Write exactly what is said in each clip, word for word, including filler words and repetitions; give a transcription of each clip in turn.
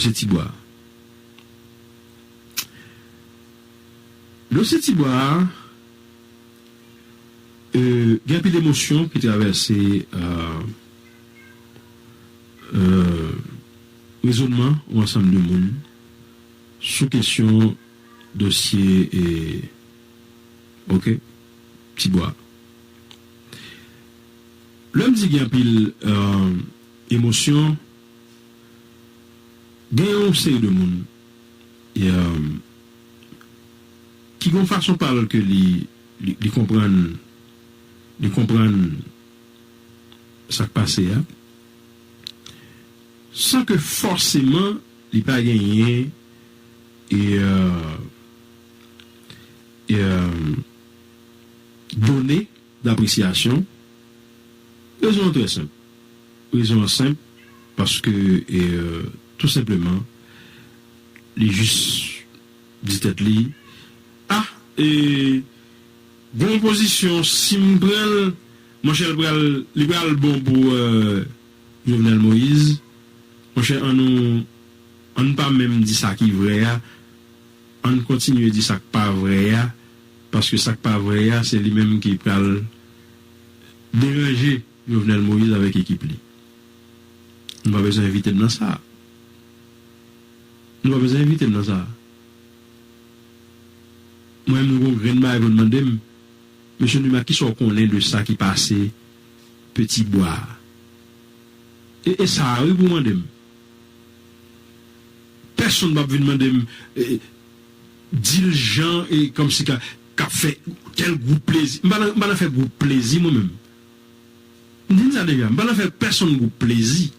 dosye Tibwa a. Dosye Tibwa a, euh, gen anpil emosyon ki travèse, euh, euh, rezònman yon ansanm de moun sou kesyon dosye, e, oke, Tibwa. Lè m di gen anpil, euh, emosyon, gen yon seri de moun, e, euh, ki gen yon fason pa l ke li, li, li konprann, li konprann sa k pase a, san ke fòseman li pa genyen, e, euh, e, euh, done d'apresyasyon. Rezon an trè senp. Rezon an senp, paske, e, euh, tou senpleman, li jis di tèt li, ah, e, gen yon pozisyon, si m pran l, monchè, l pral, li pral bon pou, euh, Jovenel Moïse. Monchè, ann nou, ann pa menm di sa ki vrè a, ann kontinye di sa k pa vrè a, paske sa k pa vrè a, se li menm ki pral deranje Jovenel Moïse avèk ekip li. Nou pa bezwen envite m nan sa. Nou pa bezwen envite m nan sa. Mwen menm, nou gon grenn bagay pou n mande m, Mesye Numa, kisa w konnen de sa ki pase Peti Bwa a? E, e sa a, wi, pou mande m. Pèsonn p ap vin mande m, e, di l jan, e kòmsi ka, k ap fè tèl gwoup plezi. M pa nan, m pa nan fè gwoup plezi, mwen menm. M di n sa deja, m pa nan fè pèsonn gwoup plezi.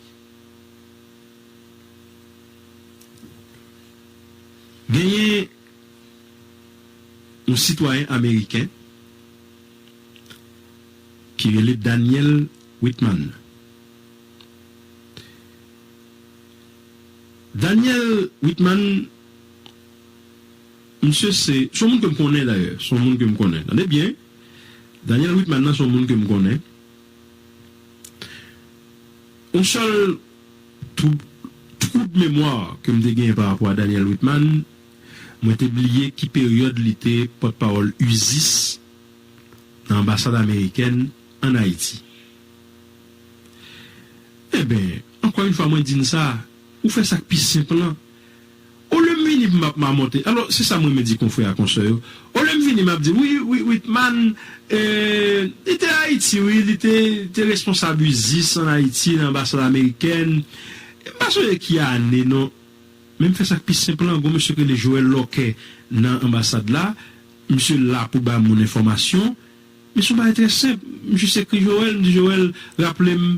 Genyen yon sitwayen ameriken ki rele Daniel Whitman. Daniel Whitman, misye se, se yon moun ke m konnen dayè, se yon moun ke m konnen. Tande byen, Daniel Whitman nan se yon moun ke m konnen. Yon sèl twou, twou de memwa ke m te genyen pa rapò a Daniel Whitman, mwen te bliye ki peryòd li te pòtpawòl USIS nan anbasad amerikèn ann Ayiti. Ebyen, ankò yon fwa, mwen di n sa, ou fè sa k pi senp lan. Olye m vini pou m ap mamonte. Alò, se sa mwen renmen di konfrè ak konsè yo. Olye m vini, m ap di, wi, wi, Whitman, eh, li te Ayiti, wi, li te, te responsab USIS ann Ayiti, nan anbasad amerikèn. M pa sonje ki ane, non. Men m fè sa k pi senp lan, gon mesye ki rele Joël Lorquet nan anbasad la. Misye la pou bay moun enfòmasyon. Men se yon bagay trè senp. M jis ekri Joël, m di, Joël, raple m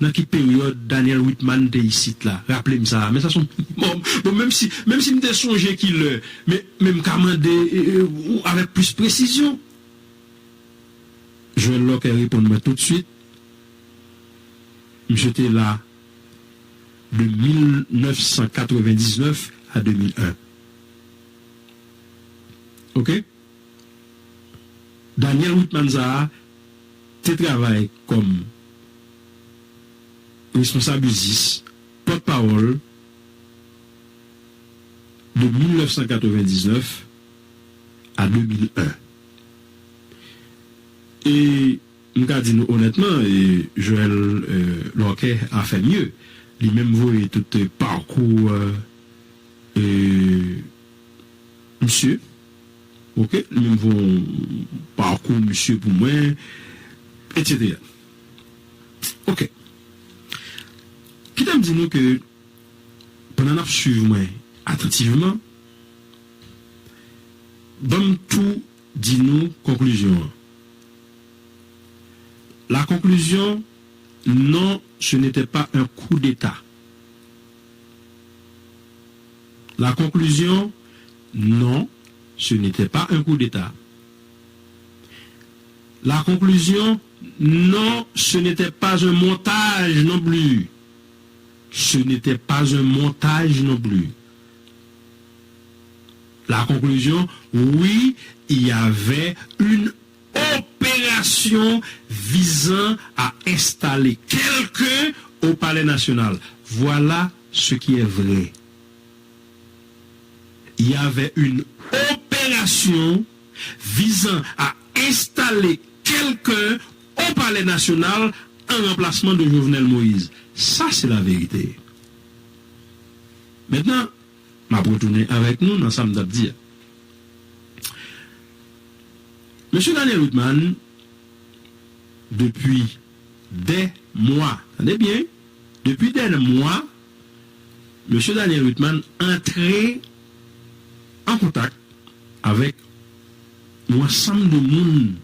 nan ki peryòd Daniel Whitman te isit la. Raple m sa. Men sa se yon minimòm. Bon, menm si, menm si m te sonje ki lè, men, men m ka mande, e, e, ou avèk plis presizyon. Joël Lorquet reponn mwen toutswit. Misye te la de mil nèf san katrevendiznèf a de mil en. Oke? Daniel Whitman sa a te travay kòm responsab USIS, pòtpawòl de mil nèf san katrevendiznèf a de mil en. E m ka di nou onètman, e, Joël, e, Lorquet a fè mye. Li menm voye tout, e, pakou, e, e, misye. Oke? Li menm voye yon pakou misye pou mwen, etsetera. Oke. Kite m di nou ke pandan n ap swiv mwen atantivman, ban m tou di nou konklizyon an. La conclusion, non, ce n'était pas un coup d'État. La conclusion, non, ce n'était pas un coup d'État. La conclusion, non, ce n'était pas un montage non plus. Ce n'était pas un montage non plus. La conclusion, oui, il y avait une opération visant à installer quelqu'un au Palais National. Voilà ce qui est vrai. Il y avait une opération visant à installer quelqu'un au palais national en remplacement de Jovenel Moïse. Sa se lavérité. Mentnan, m ap retounen avèk nou nan sa m t ap di a. Mesye Daniel Whitman, depi dè mwa, tande byen, depi dè mwa, Mesye Daniel Whitman antre an kontak avèk yon ansanm de moun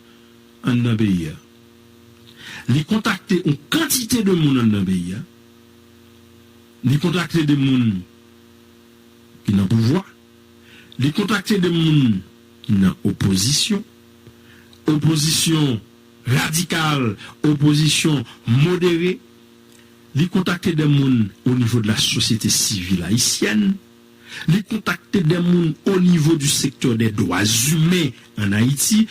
anndan peyi a. Li kontakte yon kantite de moun anndan peyi a. Li kontakte de moun ki nan pouvwa. Li kontakte de moun ki nan opozisyon. Opozisyon radikal, opozisyon modere. Li kontakte de moun o nivo de la sosyete sivil ayisyèn. Li kontakte de moun o nivo du secteur des droits humains en Haïti.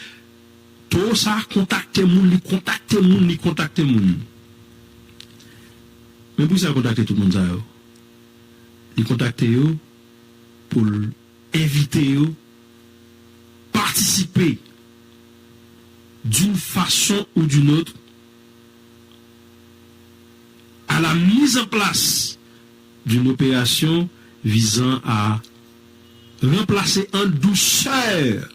Towo sa a kontakte moun, li kontakte moun, li kontakte moun. Men poukisa l kontakte tout moun sa yo? Li kontakte yo pou l envite yo patisipe d'une façon ou d'une autre à la mise en place d'une opération visant à remplacer en douceur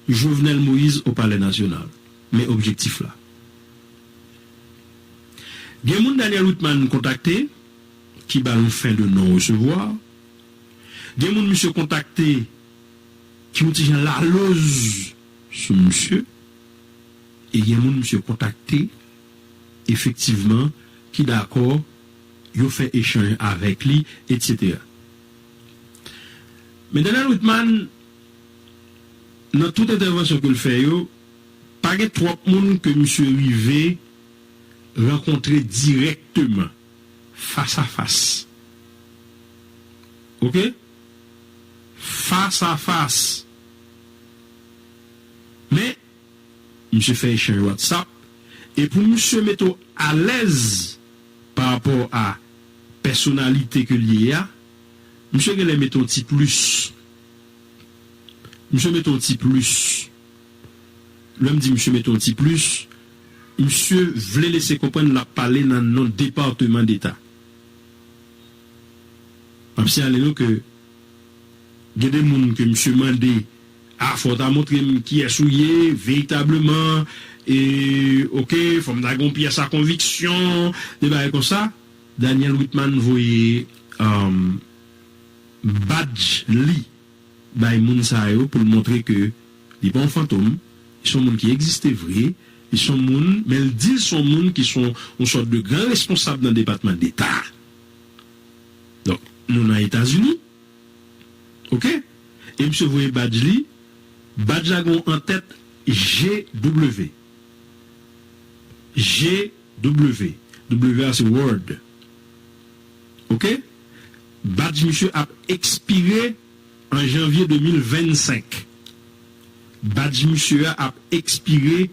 Jovenel Moïse au Palais National. Men objektif la. Gen moun Daniel Whitman kontakte, ki ba l yon fen de non resevwa. Gen moun misye kontakte, ki yon ti jan laloz sou misye. E gen moun misye kontakte, efektivman, ki dakò, yo fè echanj avèk li, etsetera. Men Daniel Whitman, nan tout entèvansyon ke l fè yo, pa gen twòp moun ke misye rive rankontre dirèkteman, fas a fas. Oke? Fas a fas. Men, misye fè echanj WhatsApp, e pou misye mete w alèz pa rapò a pèsonalite ke l ye a, misye genlè mete yon ti plis. Misye mete yon ti plis. Lè m di misye mete yon ti plis, misye vle lese konprann l ap pale nan non Depatman Deta. M ap siyale nou ke gen de moun ke misye mande, a, fò w ta montre m kiyès ou ye veritableman, e, oke, fò m ta gen yon pyès a konviksyon, de bagay konsa. Daniel Whitman voye, um, badj li bay moun sa yo pou l montre ke li pa yon fantom, li se yon moun ki egziste vre, li se yon moun, men l di l se yon moun ki se yon, yon sòt de gran responsab nan Depatman Deta. Donk, nou nan Etazini, oke? E misye voye badj li, badj la gen yon antèt G W. G W. W a se World. Oke? Badj misye ap ekspire an janvye de mil vennsenk. Badj misye a ap ekspire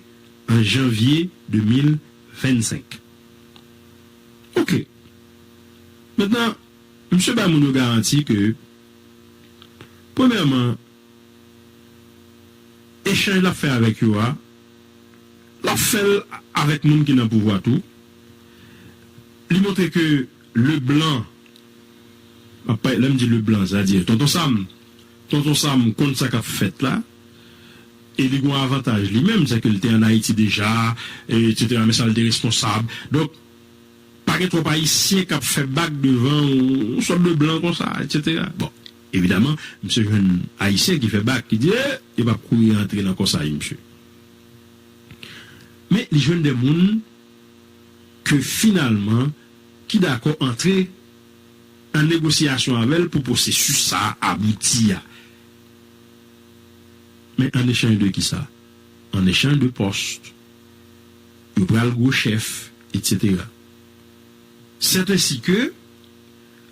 an janvye de mil vennsenk. Oke. Mentnan, misye bay moun yo garanti ke, premyèman, echanj l ap fè avèk yo a, l ap fè l avèk moun ki nan pouvwa tou. Li montre ke Leblanc, m ap pale, lè m di Leblanc, sètadi Tonton Sam, Tonton Sam konn sa k ap fèt la, e li gen yon avantaj li menm, sèke l te ann Ayiti deja, etsetera, men sa l te responsab. Donk, pa gen twòp Ayisyen k ap fè bak devan yon sòt de blan konsa, etsetera. Bon, evidaman, misye jwenn Ayisyen ki fè bak, ki di, "Eh, yo p ap kouri antre nan kòsay misye." Men, li jwenn de moun ke finalman, ki dakò antre an negosyasyon avè l pou pwosesis sa a abouti a. Men an echanj de kisa? An echanj de pòs. Yo pral gwo chèf, etsetera. Sèt ensi ke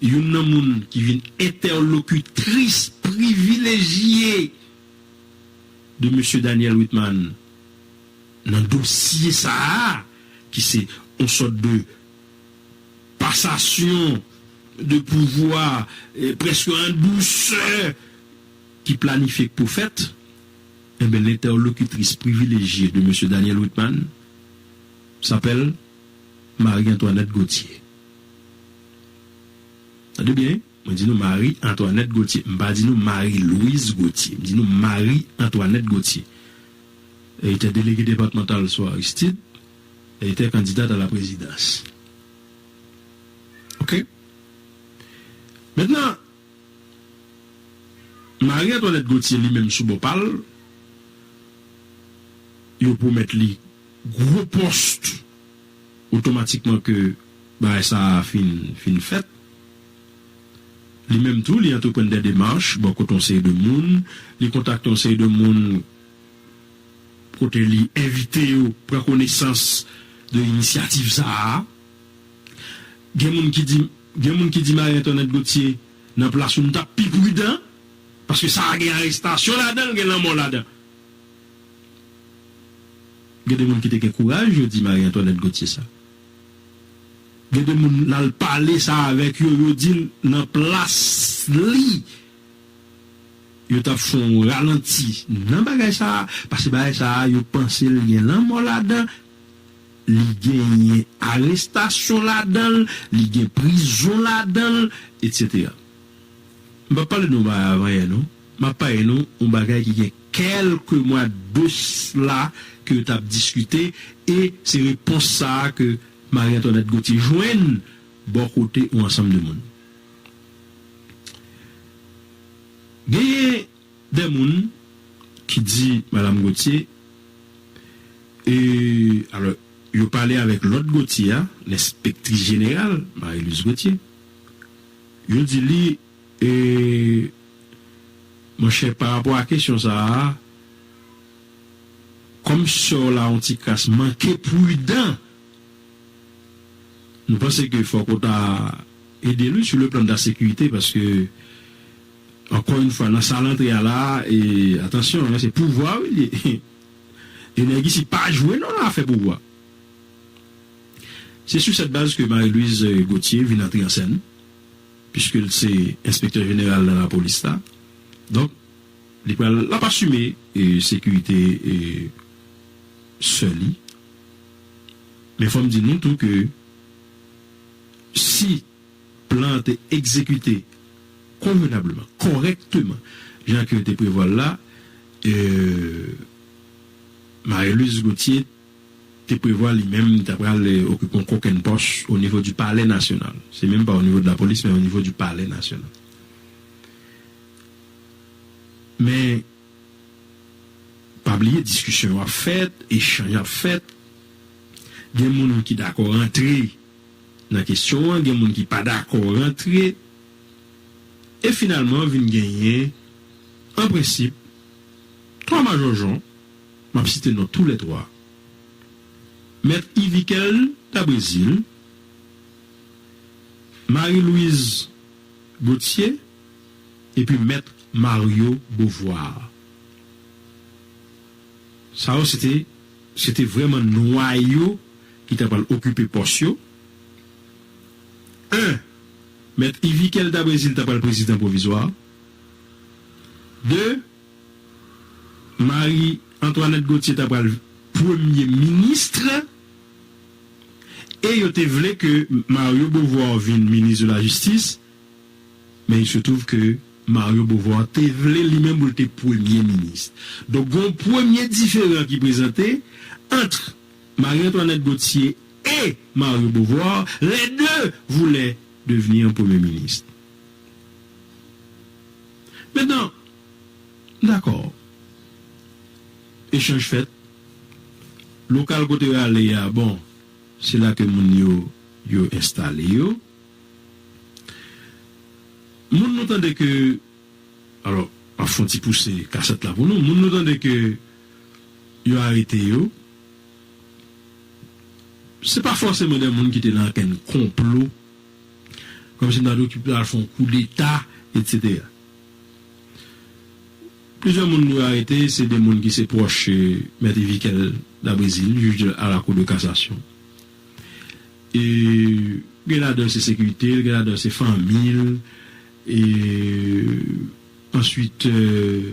youn nan moun ki vin entèlokitris privilejye de mesye Daniel Whitman nan dosye sa a, ki se yon sòt de pasasyon de pouvwa, eh, prèske an dousè ki planifye k pou fèt, enben, lentèlokitris privilejye de mesye Daniel Whitman s'appelle Marie Antoinette Gauthier. Tande byen, wi. Mwen di nou Marie Antoinette Gauthier. M pa di nou Marie Louise Gauthier. M di nou Marie Antoinette Gauthier. Elle était déléguée départementale sous Aristide. Elle était candidate à la présidence. OK? Maintenant, Marie Antoinette Gauthier li menm sou bò pa l, yo pwomèt li gwo pòs otomatikman ke bagay sa a fin, fin fèt. Li menm tou, li antreprann de demach bò kote yon seri de moun, li kontakte yon seri de moun kote li envite yo pran konesans de inisyativ sa a. Gen moun ki di, gen moun ki di Marie Antoinette Gauthier, nan plas ou, nou t ap pi pridan, paske sa a gen arestasyon ladan l, gen lanmò ladan. Gen de moun ki te gen kouraj, yo di Marie Antoinette Gauthier sa. Gen de moun l al pale sa avèk yo, yo di l nan plas li, yo t ap fè yon ralanti nan bagay sa a, paske bagay sa a, yo panse l gen lanmò ladan, li genyen arestasyon ladan l, li gen prizon ladan l, etsetera. M p ap pale nou bagay avanyè, non. M ap pale nou yon bagay ki gen kèlke mwa de sla ke yo t ap diskite, e se repons sa a ke Marie Antoinette Gauthier jwenn bò kote yon ansanm de moun. Genyen de moun ki di Madam Gauthier, e, alò, yo pale avèk lòt Gauthier a, lenspektris jeneral, Marie-Louise Gauthier. Yo di li, e, monchè, pa rapò a kesyon sa a, kòm sè w la yon ti kras manke pridan, nou panse ke fòk ou ta ede l, wi, sou le plan de la sekirite, paske, ankò yon fwa, nan sa l antre a la, e, atansyon, se pouvwa, wi, li ye. E nèg isi pa jwe, non, nan afè pouvwa. Se sou sèt baz ke Marie-Louise Gauthier vin antre an sèn, piske l se enspektè jeneral nan lapolis la. Donk, li pral, l ap asime, e, sekirite, e, sè li. Men fò m di nou tou ke si plan an te egzekite konvenableman, kòrèkteman, jan ke yo te prevwa l la, e, Marie-Louise Gauthier te prevwa li menm ta pral, e, okipe yon kokenn pòs o nivo di Palè Nasyonal. Se menm pa o nivo de lapolis, men o nivo di Palè Nasyonal. Men, pa bliye, diskisyon yo ap fèt, echanj ap fèt. Gen moun ki dakò rantre nan kesyon an, gen moun ki pa dakò rantre. E finalman, vin genyen, an prensip, twa majòjon, m ap site non toulètwa, Mèt Yvikel Dabrézil, Marie-Louise Gauthier, epi Mèt Mario Beauvoir. Sa yo, se te, se te vrèman nwayo ki ta pral okipe pòs yo. En, Mèt Yvikel Dabrézil ta pral prezidan pwovizwa. De, Marie Antoinette Gauthier ta pral premye minis. E yo te vle ke Mario Beauvoir vin minis de la jistis, men il se trouve que Mario Beauvoir te vle li menm pou l te premye minis. Donk, gen yon premye diferan ki prezante ant Marie Antoinette Gauthier et Mario Beauvoir, les deux voulaient devenir un premier ministre. Maintenant, dakò. Echanj fèt. Lokal kote yo ale a, bon, se la ke moun yo, yo enstale yo. Moun nou tande ke, alò, m ap fè yon ti pouse kasèt la pou nou. Moun nou tande ke yo arete yo, se pa fòseman de moun ki te nan okenn konplo, kòmsi m ta di w ki pral fè yon koudeta, etsetera. Plizyè moun yo arete, se de moun ki se pwòch, eh, Mèt Yvikel Dabrézil, jij de, à la Cour de cassation. E gen ladan se sekirite l, gen ladan se fanmi l. E answit, e,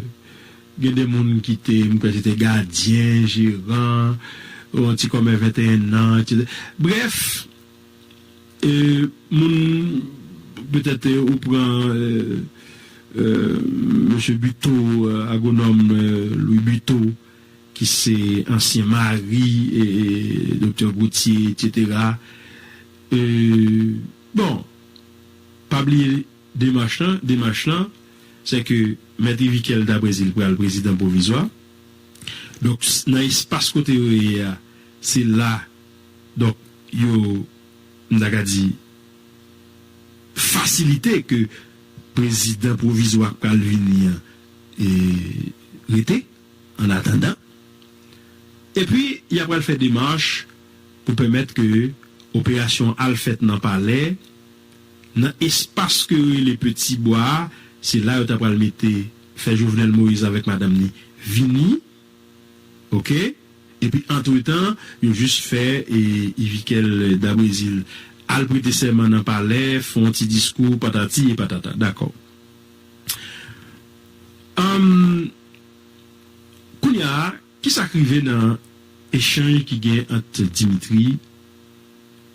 gen de moun ki te, m kwè se te gadyen, jeran, yon ti kòmè venteyen an, etsetera. Brèf, e, moun, petèt, e, ou pran, e, e, mesye Buteau, e, agwonòm, e, Louis Buteau, ki se ansyen mari, e, e, Doktè Gauthier, etsetera. E, bon, pa bliye demach lan, demach lan, se ke Mèt Yvikel Dabrezil pral prezidan pwovizwa. Donk, s-, nan espas kote yo ye a, se la, donk, yo, m ta ka di, fasilite ke prezidan pwovizwa k pral vini an, e, rete, an atandan. Epi, y ap pral fè demach pou pèmèt ke operasyon al fèt nan palè, nan espas ke yo rele Peti Bwa a, se la yo ta pral mete, fè Jovenel Moïse avèk madanm ni vini, oke? Epi, antretan, yo jis fè, e, Yvikel Dabrezil al prete sèman nan palè, fè yon ti diskou, patati e patata. Dakò. Anm, kounye a, kisa k rive nan echanj ki gen ant Dimitri,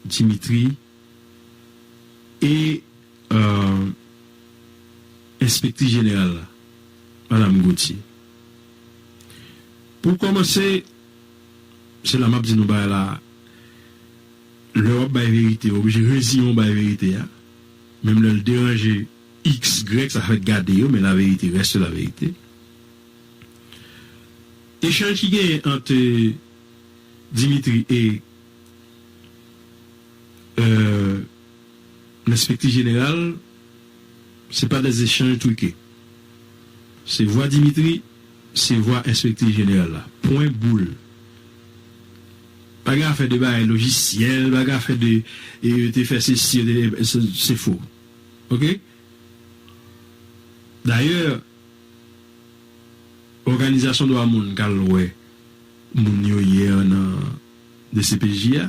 Dimitri e, e, enspektris jeneral la, Madanm Gauthier? Pou kòmanse, se la m ap di nou bagay la, lè w ap bay verite, w oblije reziyen w bay verite a. Menm lè l deranje X, Y, sa fèk gade yo, men la vérité reste la vérité. Echanj ki genyen ant Dimitri e, euh, lenspektè jeneral, se pa des échanges truqués. Se vwa Dimitri, se vwa enspektè jeneral la. Pwen boul. Pa gen afè de bagay lojisyèl, pa gen afè de, e, yo te fè sesi, yo te, se, se fo. Oke? Dayè, òganizasyon dwa moun k al wè moun yo yè nan D C P J a,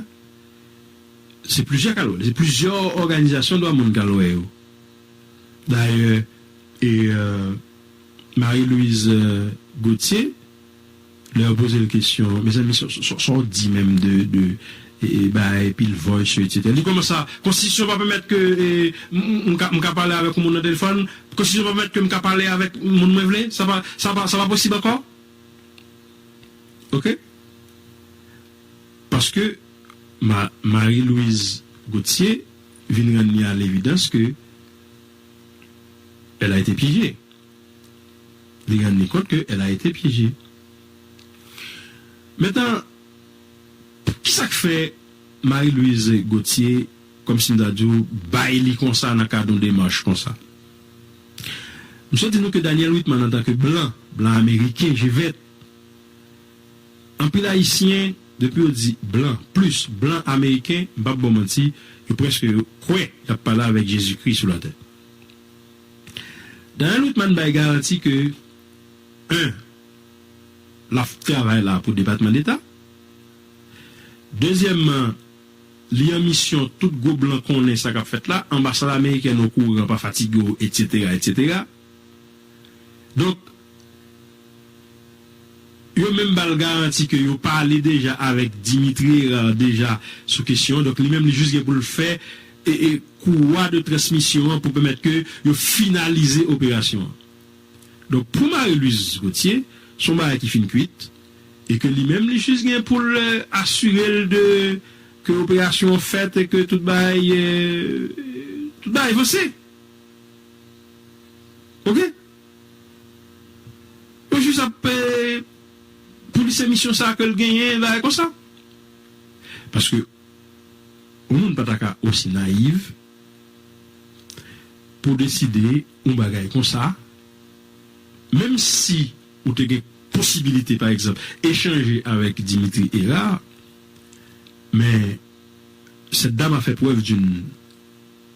se plizyè k al wè, se plizyè òganizasyon dwa moun k al wè yo. Dayè, e, euh, Marie-Louise, euh, Gauthier, lè yo poze l kesyon, mezanmi, sa, sa, sa, sa w di menm de, de, e, e, bay pil voice, etsetera. Li kòmanse a, konstitisyon pa pèmèt ke, e, m, m, m ka, m ka pale avèk yon moun nan telefòn, konstitisyon pa pèmèt ke m ka pale avèk moun mwen vle, sa pa, sa pa, sa pa posib ankò. Oke? Paske Ma-, Marie-Louise Gauthier vin rann li a levidans ke elle a été piégée. Li rann li kont ke elle a été piégée. Mentnan, kisa k fè Marie-Louise Gauthier, kòmsi m ta di w, bay li konsa nan kad yon demach konsa? M sot di nou ke Daniel Whitman, antanke blan, blan ameriken, je vèt, anpil Ayisyen, depi yo di blan, plis blan ameriken, m p ap ba w manti, yo prèske kwè y ap pale avèk Jezikri sou latè. Daniel Whitman bay garanti ke, en, l ap travay la pou Depatman Deta. Dezyèmman, li an misyon, tout gwo blan konnen sa k ap fèt la, anbasad amerikèn okouran, pa fatige w, etsetera, etsetera. Donk, yo menm ba l garanti ke yo pale deja avèk Dimitri Hérard deja sou kesyon an. Donk, li menm, li jis gen pou l fè, e, e, kouwa de transmisyon an pou pèmèt ke yo finalize operasyon an. Donk, pou Marie-Louise Gauthier, se yon bagay ki fin kwit, e ke li menm, li jis gen pou l, e, asire l de, ke operasyon an fèt e ke tout bagay, e, tout bagay vanse. Oke? Yo jis ap, e, pou li se misyon sa ke l genyen, bagay konsa. Paske yon moun pa ta ka osi nayiv pou deside yon bagay konsa, menm si ou te gen posibilite, pa egzanp, echanje avèk Dimitri Hérard, men cette dame a fait preuve d'une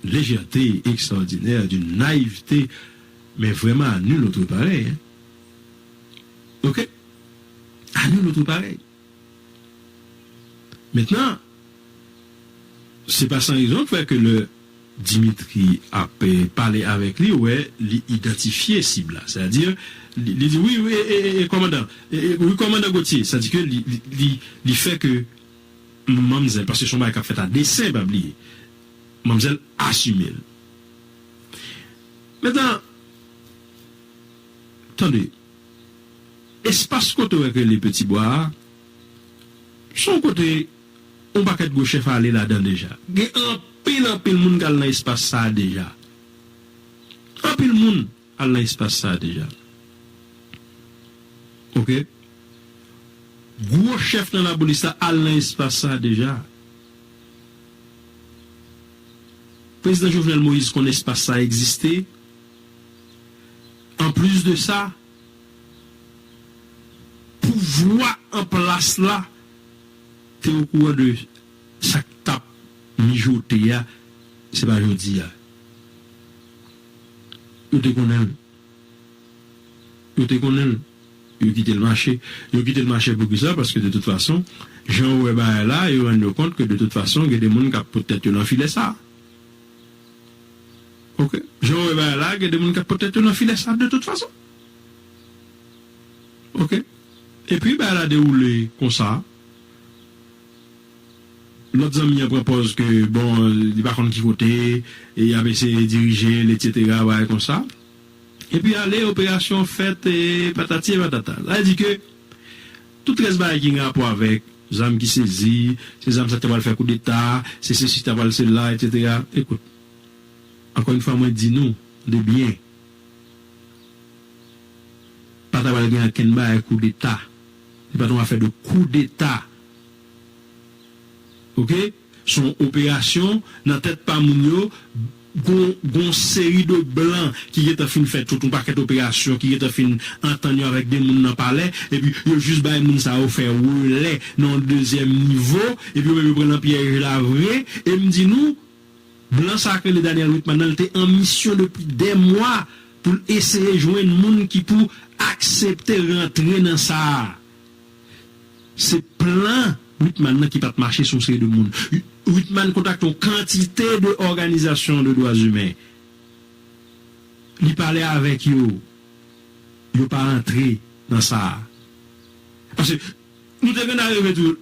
légèreté extraordinaire, d'une naïveté, mais vraiment à nul autre pareil, hein. Oke? À nul autre pareil. Mentnan, Se pa san rezon k fè ke lè Dimitri ap eh, pale avèk li, ou wè, li idantifye sib la. Sètadi, li, li di, wi, wi, e, e, e, kòmandan, e, e, wi, kòmandan Gauthier, sètadi ke li, li, li, li fè ke manmzèl, paske se yon bagay k ap fèt a desen, pa bliye, manmzèl asime l. Mentnan, tande, espas kote w wè k rele Peti Bwa a, se yon kote yon pakèt gwo chèf ale ladan deja. Gen anpil, anpil moun k al nan espas sa a deja. Anpil moun al nan espas sa a deja. Oke? Gwo chèf nan lapolis la al nan espas sa a deja. Prezidan Jovenel Moïse konn espas sa a egziste. Anplis de sa, pouvwa an plas la te okouran de sa k t ap mijote a, se pa jodi a. Yo te konnen l. Yo te konnen l. Yo kite l mache. Yo kite l mache poukisa? Paske de tout fason, jan yo wè bagay la, yo rann yo kont ke de tout fason, gen de moun k ap pot tèt yo nan filè sa. Oke? Jan yo wè bagay la, gen de moun k ap pot tèt yo nan filè sa de tout fason. Oke? Epi bagay la dewoule konsa. Lòt zanmi an pran pòz ke, bon, li pa konn ki kote, e y ap eseye dirije l, etsetera, bagay konsa. Epi ale, operasyon fèt, e patati e patata. Sa vle di ke tout rès bagay ki gen rapò avèk zam ki sezi, se zam sa ki ta pral fè koudeta, se sesi ki ta pral sela, etsetera. Ekout, ankò yon fwa, mwen di nou, de byen, pa ta pral gen okenn bagay koudeta. Se pa t yon afè de koudeta. Oke? Se yon operasyon nan tèt pa moun yo, gon, gon seri de blan ki gentan fin fè tout yon pakèt operasyon, ki gentan fin antann yo avèk de moun nan palè, epi yo jis bay moun sa yo fè relè nan yon dezyèm nivo, epi yo menm yo pran nan pyèj la vre, e m di nou, blan sa k rele Daniel Whitman nan, li te an misyon depi dè mwa pou l eseye jwenn moun ki pou aksepte rantre nan sa a. Se plan Whitman nan ki pa t mache sou yon seri de moun. Whitman kontakte yon kantite de òganizasyon de dwa imen. Li pale avèk yo. Yo pa rantre nan sa a. Paske nou te gentan rive tou,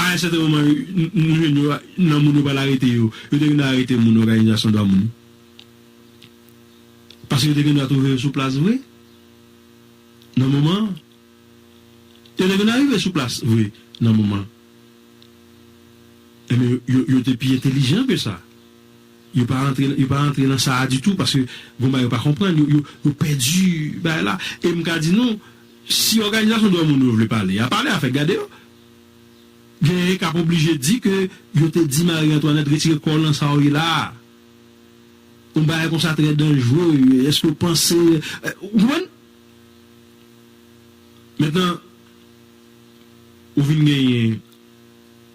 a yon sèten moman, nou jwenn yo nan moun yo pral arete yo. Yo te gentan arete moun òganizasyon dwa moun. Paske yo te gentan twouve yo sou plas vre. Nan moman an, yo te gentan rive sou plas vre nan moman an. Ebyen, yo, yo, yo te pi entèlijan ke sa. Yo pa rantre, yo pa rantre nan sa a ditou, paske gon bagay yo pa konprann, yo, yo, yo pèdi bagay la. E m ka di nou, si òganizasyon dwa moun yo vle pale, y a pale avèk, gade yo. Genyen k ap oblije di ke yo te di Marie Antoinette retire kò w nan sa w ye la a. Yon bagay konsa trè danjere. Èske w panse, eh, ou konprann? Mentnan, ou vin genyen,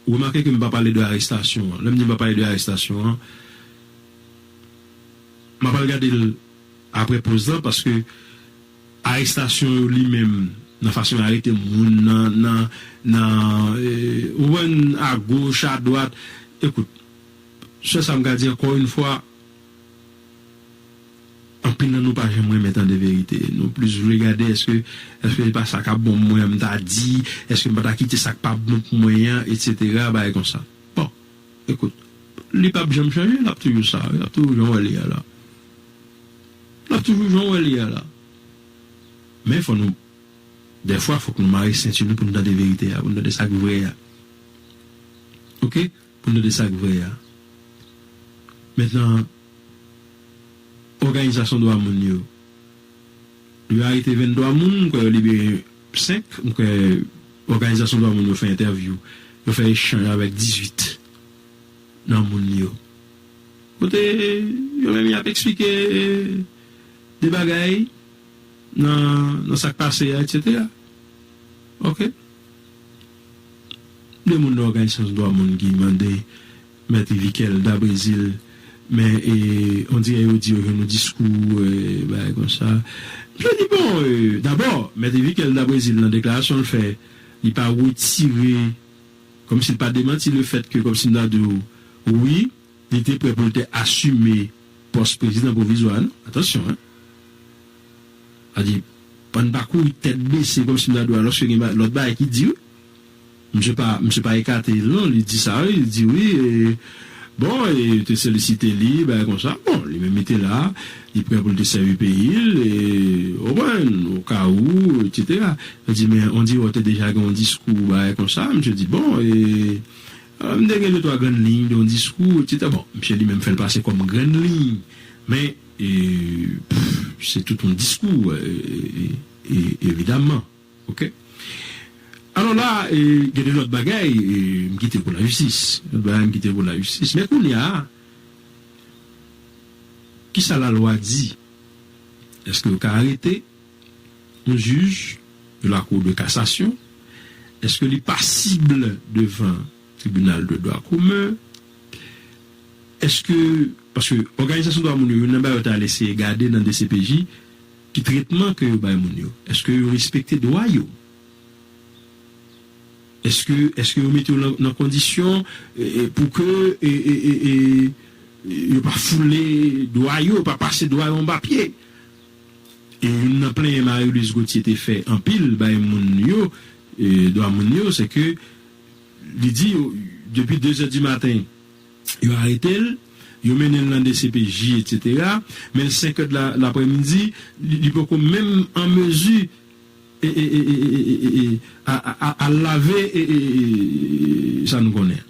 ou remake ke m pa pale de arestasyon an. Lè m di m pa pale de arestasyon an, m ap al gade l apre poz lan, paske arestasyon yo li menm, nan fason yo arete moun, nan, nan, nan, eh, ou konprann, agoch, adwat. Ekout, sèl sa m ka di ankò yon fwa, anpil nan nou pa janm renmen tande verite. Nou plis vle gade èske, èske se pa sa k ap bon pou mwen an m ta di, èske m pa ta kite sa k pa bon pou mwen an, etsetera, bagay konsa. Bon, ekout, li p ap janm chanje, l ap toujou sa, l ap toujou jan w wè li a la. L ap toujou jan w wè li a la. Men fò nou, dèfwa, fòk nou mare senti nou pou n tande verite a, pou n tande sa k vrè a. Oke? Pou n tande sa k vrè a. Mentnan, òganizasyon dwa moun yo, yo arete venntwa moun, m kwè yo libere senk, m kwè òganizasyon dwa moun yo fè entèvyou, yo fè echanj avèk dizuit nan moun yo. Kote yo menm y ap eksplike de bagay nan, nan sa k pase a, etsetera. Oke? De moun nan òganizasyon dwa moun ki mande Mèt Yvikel Dabrezil, men, e, on dirè yo di yo jwenn yon diskou, e, bagay konsa. M te di, bon, e, dabò, Mèt Yvikel Dabrezil nan deklarasyon l fè, li pa retire kòmsi l pa demanti le fèt ke, kòmsi m ta di w, wi, li te prè pou l te asime pòs prezidan pwovizwa a, non. Atansyon, en. Sa di, pa n pa kouri tèt bese kòmsi m ta di w, alòske gen ba- lòt bagay ki di, wi. Misye pa, misye pa ekate l, non, li di sa, wi, li di, wi, e, bon, e, te solisite li, bagay konsa. Bon, li menm li te la, li prè pou l te sèvi peyi l, e, w konprann, o ka ou, etsetera. Li di, men, on dirait w te deja gen yon diskou, bagay konsa. Misye di, bon, e, a, m te gen de twa grann liy de yon diskou, etsetera. Bon, misye li menm fè l pase kòm grann liy, men, e, pff, se tout yon diskou, e, e, e, evidaman. Oke? Alò la, e, gen de lòt bagay, e, m kite pou lajistis. Lòt bagay, m kite pou lajistis. Men kounye a, kisa lalwa di? Èske yo ka arete yon jij de la Cour de cassation? Èske li pasib devan tribinal de dwa komen? Èske, paske òganizasyon dwa moun yo, youn nan bagay yo ta al eseye gade nan D C P J, ki tretman ke yo bay moun yo? Èske yo respekte dwa yo? Èske, èske yo mete yo nan, nan kondisyon, e, e, pou ke, e, e, e, e, yo pa foule dwa yo, yo pa pase dwa yo anba pye? E youn nan plenyen Marie Louise Gauthier te fè anpil bay moun yo, e, dwa moun yo, se ke li di yo, depi de zè di maten, yo arete l, yo mennen l nan D C P J, etsetera. Men l senk è de la, laprèmidi, li, li poko menm an mezi, e, e, e, e, e, e, e, a, a, a, a lave, e, e, e, sa nou konnen.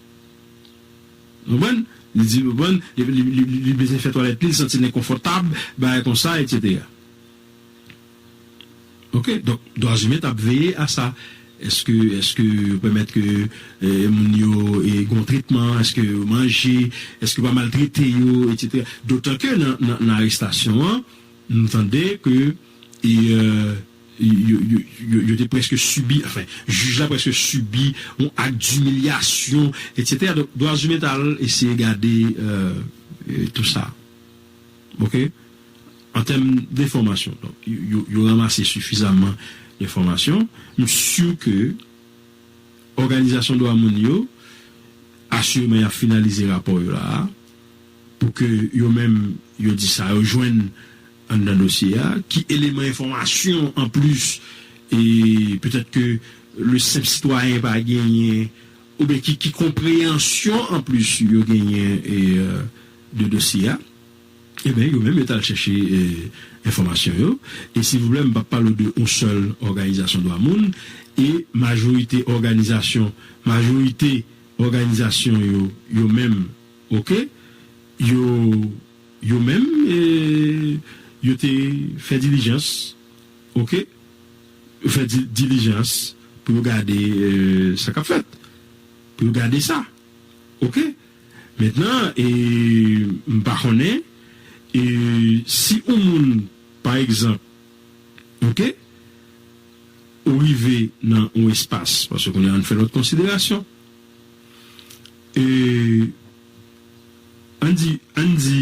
Ou konprann? Li di, ou konprann? Li, li, li, li bezwen fè twalèt li, li santi l enkonfòtab, bagay konsa, etsetera. Oke? Donk, dwa imen t ap veye a sa. Èske, èske yo pèmèt ke, e, moun yo, e, gen yon tretman, èske yo manje, èske yo pa maltrete yo, etsetera. Dotan ke nan, nan, nan arestasyon an, nou tande ke, e, e, yo, yo, yo, yo te prèske sibi, anfen, jij la prèske sibi yon ak dimilyasyon, etsetera. Donk, dwa imen t al eseye gade, e, e, tou sa. Oke? An tèm de enfòmasyon, donk, yo, yo, yo ranmase sifizaman enfòmasyon. M si ke òganizasyon dwa moun yo, asireman, y ap finalize rapò yo la a, pou ke yo menm, yo di sa yo jwenn anndan dosye a, ki eleman enfòmasyon anplis, e petèt ke le senp sitwayen pa genyen, oubyen ki, ki konpreyansyon anplis yo genyen, e, e, de dosye a. Ebyen, yo menm, yo t al chèche, e, enfòmasyon yo. E silvouplè, m p ap pale w de yon sèl òganizasyon dwa moun. E majorite òganizasyon, majorite òganizasyon yo, yo menm, oke, yo, yo menm, e, yo te fè dilijans, oke, yo fè di-, dilijans pou yo gade, e, sa k ap fèt, pou yo gade sa. Oke? Mentnan, e, m pa konnen, e, si yon moun, pa egzanp, oke, ou rive nan yon espas, paske kounye a ann fè lòt konsiderasyon. E, ann di, ann di,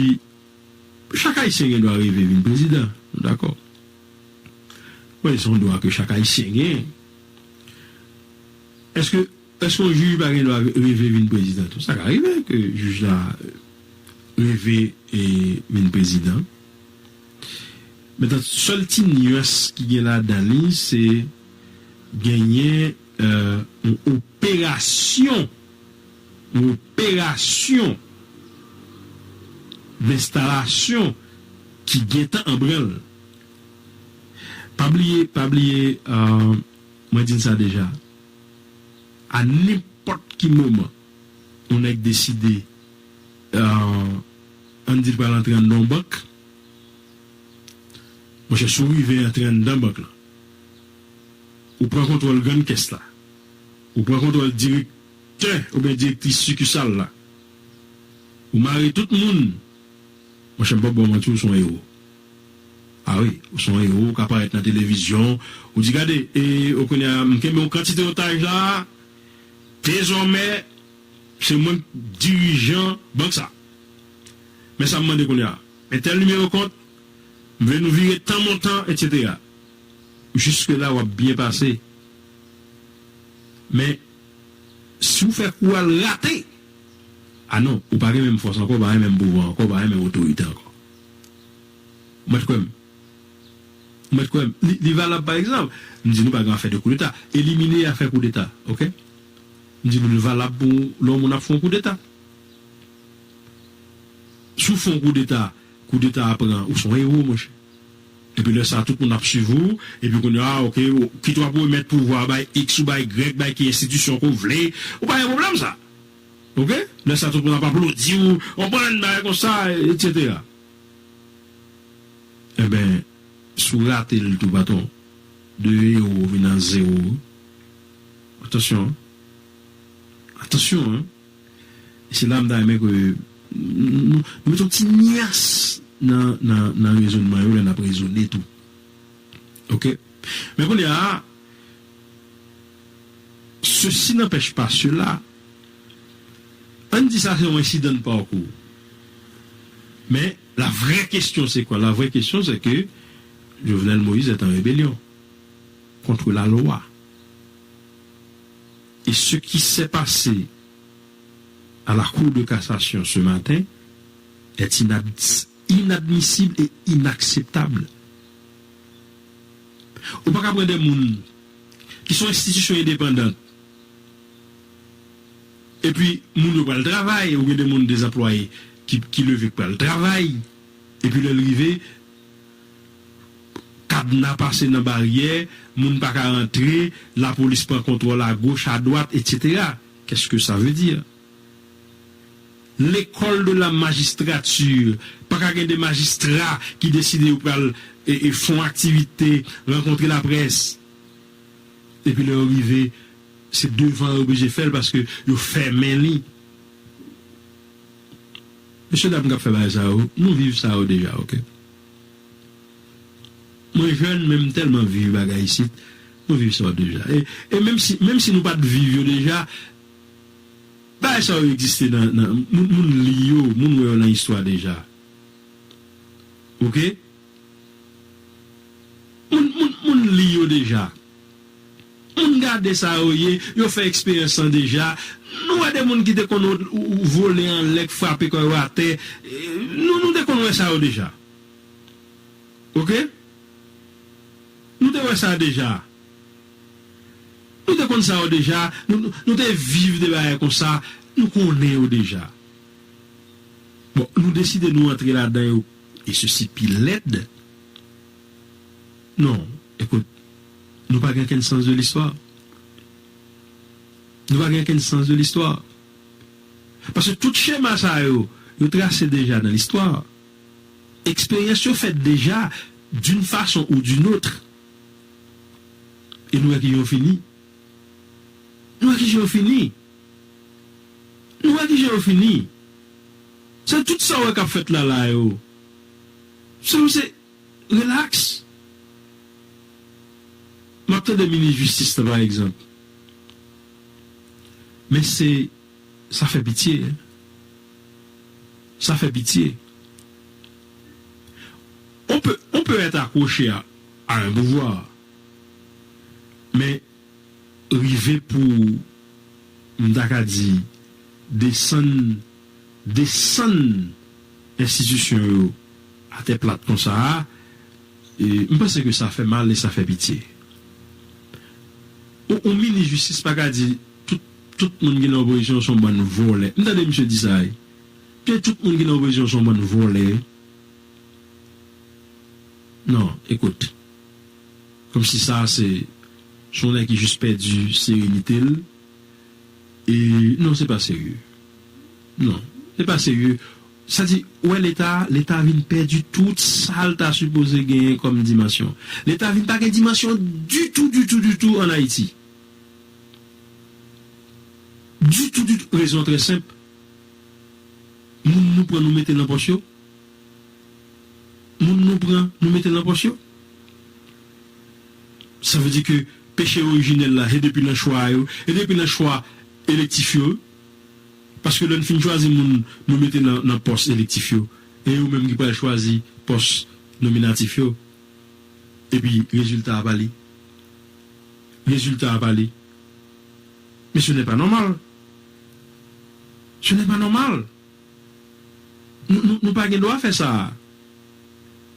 chak Ayisyen gen dwa reve vin prezidan, nou dakò? Wi, se yon dwa ke chak Ayisyen gen. Èske, èske yon jij pa gen dwa reve vin prezidan tou? Sa ka rive ke jij la reve, e, vin prezidan. Mentnan, sèl ti nyans ki gen ladan li, se genyen, e, yon operasyon, yon operasyon denstalasyon ki gentan an branl. Pa bliye, pa bliye, e, mwen di n sa deja. A nenpòt ki moman, yon nèg deside, e, ann di l pral antre anndan yon bank, monchè, si w rive antre anndan bank lan, ou pran kontwòl grann kès la, ou pran kontwòl direktè oubyen direktris sikisal la, ou mare tout moun, monchè, m p ap ba w manti, ou se yon ewo. A wi, ou se yon ewo, ou ka parèt nan televizyon, ou di, gade, e, ou konnen, m kenbe yon kantite otaj la, dezòmè, se mwen k dirijan bank sa. Men sa m mande kounye a, entèl nimewo kont, m vle nou vire tan montan, etsetera. Jiske la, w ap byen pase. Men, Si w fè kou a l rate, a non, ou pa gen menm fòs ankò, ou pa gen menm pouvwa ankò, ou pa gen menm otorite ankò. Ou mèt kwè m. Ou mèt kwè m. Li, li valab, pa egzanp, m di nou pa gen afè de koudeta. Elimine afè koudeta, oke? M di nou li valab pou lè yon moun ap fè yon koudeta. Si w fè yon koudeta, koudeta a pran, ou se yon ewo, monchè. Epi lè sa, tout moun ap swiv ou, epi kounye a, oke, ou- kit w ap remèt pouvwa a bay X ou bay Y, bay ki enstitisyon ke w vle, ou pa gen pwoblèm sa. Oke? Lè sa, tout moun ap aplodi w, w konprann, bagay konsa, etsetera. Enben, si w rate l tou, patwon, de ewo vin a zewo. Atansyon, hein? Atansyon, hein? E se la m ta renmen ke nou, nou mete yon ti nyans nan, nan, nan rezònman yo lè n ap rezone tou. Oke? Men kounye a, ceci n'empêche pas cela, ann di sa se yon incident de parcours. Men, la vraie question, c'est quoi? La vraie question, c'est que Jovenel Moïse est en rébellion contre la loi. Et ce qui s'est passé à la Cour de cassation ce matin est inad- inadmissible et inacceptable. Ou pa ka pran de moun ki se yon enstitisyon endepandan, epi moun yo pral travay, ou gen de moun dezanplwaye ki, ki leve k pral travay, epi lè l rive, kadna pase nan baryè, moun pa ka rantre, lapolis pran kontwòl agoch, adwat, etsetera. Qu'est-ce que ça veut dire? L'école de la magistrature, pa ka gen de majistra ki deside yo pral e, e fè yon aktivite, rankontre laprès. Epi lè yo rive, se devan yo oblije fè l paske yo fèmen li. Mesye dam k ap fè bagay sa yo, nou viv sa yo deja, oke? Mwen jèn, men m tèlman viv bagay isit, nou viv sa yo deja. E, e menm si, menm si nou pa t viv yo deja, bagay sa yo egziste nan, nan moun, moun li yo, moun wè yo nan istwa deja. Oke? Moun, moun, moun li yo deja. Moun gade sa yo ye, yo fè eksperyans lan deja. Nou wè de moun ki te konn ou, ou, ou vole anlè, k frape kò yo atè. E, nou, nou te konn wè sa yo deja. Oke? Nou te wè sa deja. Nou te konn sa yo deja. Nou, nou, nou te viv de bagay konsa. Nou konnen yo deja. Bon, nou deside nou antre ladan yo, e sesi pi lèd. Non, ekout, nou pa gen okenn sans de l'histoire. Nou pa gen okenn sans de l'histoire. Paske tout chema sa yo, yo trase deja nan listwa. Eksperyans yo fèt deja d'une façon ou d'une autre. E nou wè kijan yo fini. Nou wè kijan yo fini. Nou wè kijan yo fini. Se tout sa w wè k ap fèt la la yo. Se, se, relax. M ap tande minis jistis la, pa egzanp. Men se, sa fè pitye. Sa fè pitye. On peut, on peut être accroché à, à un pouvoir, men rive pou, m ta ka di, desann, desann enstitisyon yo atè plat konsa a, e, m panse ke sa fè mal e sa fè pitye. Ou, ou minis jistis pa ka di tout, tout moun ki nan opozisyon se yon bann vòlè. M tande misye di sa, wi. Ke tout moun ki nan opozisyon se yon bann vòlè. Non, ekout. Kòmsi sa se, se yon nèg ki jis pèdi serenite l. E non, se pa serye. Non, se pa serye. Sa di, wè Leta, Leta vin pèdi tout sa l ta sipoze genyen kòm dimansyon. Leta vin pa gen dimansyon ditou, ditou, ditou ann Ayiti. Ditou, ditou. Rezon trè senp. Moun nou pran, nou mete nan pòch yo. Moun nou pran, nou mete nan pòch yo. Sa vle di ke peche orijinèl la, se depi nan chwa yo, e depi nan chwa elektif yo. Paske lè n fin chwazi moun nou mete nan, nan pòs elektif yo, e yo menm ki pral chwazi pòs nominatif yo. Epi rezilta a pale. Rezilta a pale. Men ce n'est pas normal. Ce n'est pas normal. Nou, nou, nou pa gen dwa fè sa.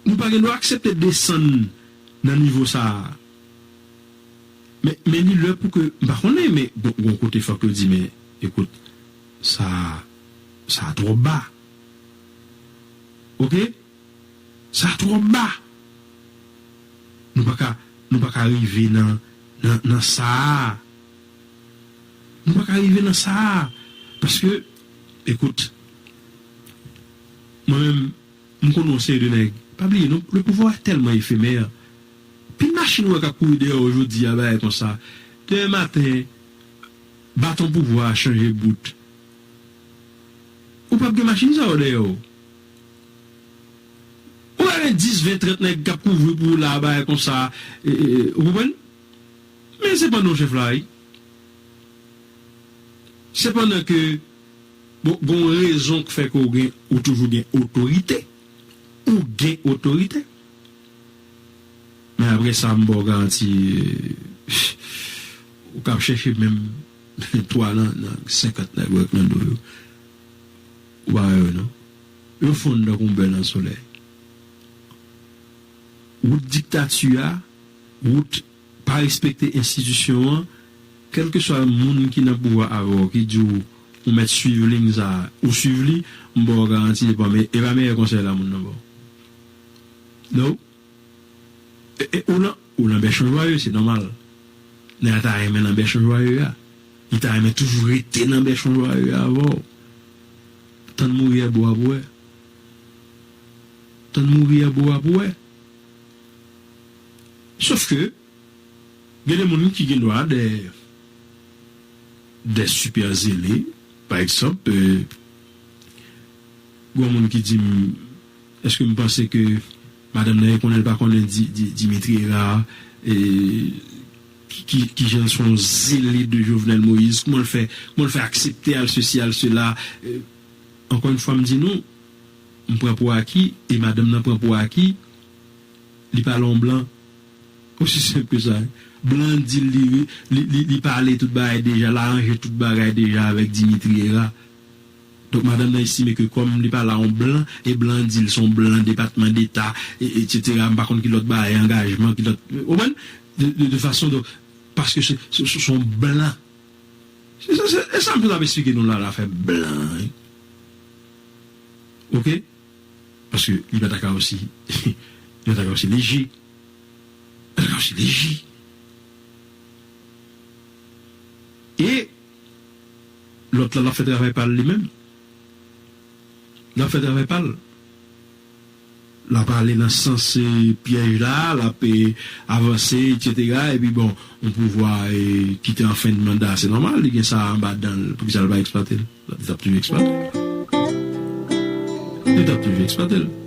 Nou pa gen dwa aksepte desann nan nivo sa. Men, men li lè pou ke, m pa konnen, men gon, gon kote fòk yo di, men, ekout, sa, sa twò ba. Oke? Sa twò ba. Nou pa ka, nou pa ka rive nan, nan, nan sa a. Nou pa ka rive nan sa a. Paske, ekout, mwen menm, m konnen yon seri de nèg. Pa bliye, non, le pouvoir est tellement éphémère. Pil machin ou wè k ap kouri dèyè w jodi a, bagay konsa. Demen maten, baton pouvwa a chanje bout. Ou p ap gen machin sa yo dèyè w. Ou pa gen dis, ven, trant nèg k ap kouvri pou ou la, bagay konsa. E, e, e, ou konprann? Men se pandan w chèf la, wi. Se pandan ke, bon, gon rezon k fè ke ou gen, ou toujou gen otorite. Ou gen otorite. Men apre sa, m ba w garanti, ou kab chèche menm twa nan, nan senkant nèg ou wè k nan do yo. Ou pa wè yo, non. Yo fonn tankou yon bè nan solèy. Wout diktati a, wout pa respekte enstitisyon an, kèlkeswa moun ki nan pouvwa avè w, ki di w, ou mèt swiv liy sa a, ou swiv li, m ba w garanti, e pa me-, e pa meyè konsèy la moun nan ba w. No. E, e, ou nan, ou nan bèchon jwaye, se nòmal. Nèg la ta renmen nan bèchon jwaye a. Li ta renmen toujou rete nan bèchon jwaye a avè w. Tann mouri a bo a pou wè. Tann mouri a bo a pou wè. Sof ke, gen de moun ki gen dwa dè, dè sipè zele, pa egzanp, e, gon moun ki di m, èske m panse ke madanm nan, e konnen l pa konnen Di-, Di-, Dimitri Hérard, e, ki, ki, ki jan l se yon zele de Jovenel Moïse, kòman l fè, kòman l fè aksepte al sesi, al sela, e, ankò yon fwa m di nou, m pran pou aki, e madanm nan pran pou aki, li pale yon blan. Osi senp ke sa. Blan di l li, li, li, li pale tout bagay deja, l aranje tout bagay deja avèk Dimitri Hérard. Donk, madanm nan estime ke kòm li pale a yon blan, e blan di l se yon blan Depatman Deta, e, etsetera, m pa konn ki lòt bagay, angajman, ki lòt, ou konprann? De, de, de fason, donk, paske se, se, se, se yon blan. Se, se, se, e sa m t ap esplike nou la, lafè blan, wi. Oke? Paske li pa ta ka osi, li pa ta ka osi leje. Li pa ta ka osi leje. E lòt la, l ap fè travay pa l li menm. L ap fè travay pa l. L ap ale nan sans, e, pyèj la, l ap, e, avanse, etsetera. Epi bon, yon pouvwa, e, ki te an fen de manda, se nòmal, li gen sa anba dan l, poukisa l pa eksplwate l? Li t ap toujou eksplwate l. Li t ap toujou eksplwate l.